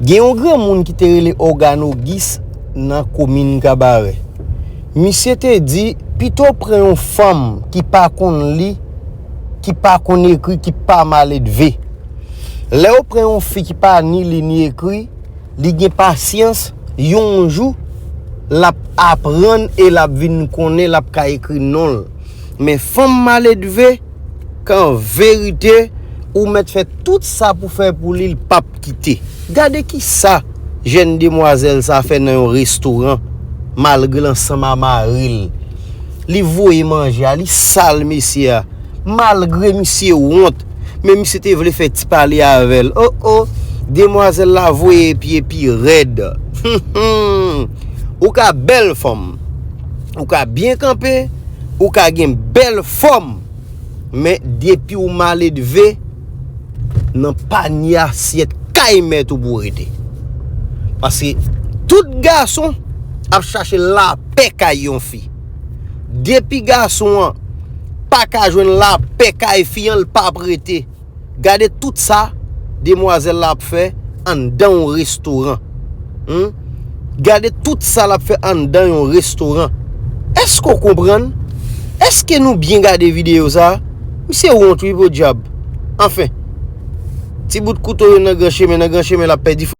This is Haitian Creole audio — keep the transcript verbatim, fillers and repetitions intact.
Gen yon granmoun ki te rele Ògàn Ogis nan komin Kabarè. Misye te di, pito w pran yon fanm ki pa konn li, ki pa konn ekri, ki pa maledve. Lè w pran yon fi ki pa ni li ni ekri, li gen pasyans, yon jou, l ap aprann e l ap vin konnen, l ap ka ekri non l. Men fanm maledve, kan verite, ou mèt fè tout sa pou fè pou li, l p ap kite. Gade ki sa jèn demwazèl sa fè nan yon restoran, malgre l ansanm a mari l. Li voye manje a, li sal mesye a, malgre misye wont, men misye te vle fè ti pale avè l. O o, demwazèl la voye pye pi rèd. Ou ka bèl fanm, ou ka byen kanpe, ou ka gen bèl fòm, men depi w maledve, nan panye asyèt kay mèt ou pou rete. Paske tout gason ap chache lapè kay yon fi. Depi gason an pa ka jwenn lapè kay fi an, l p ap rete. Gade tout sa demwazèl la ap fè anndan yon restoran. Hmm? Gade tout sa l ap fè anndan yon restoran. Èske w konprann? Èske nou byen gade videyo sa? Misye wont wi, podyab. Anfen, ti bout kouto yo nan gran chemen, nan gran chemen l ap pèdi.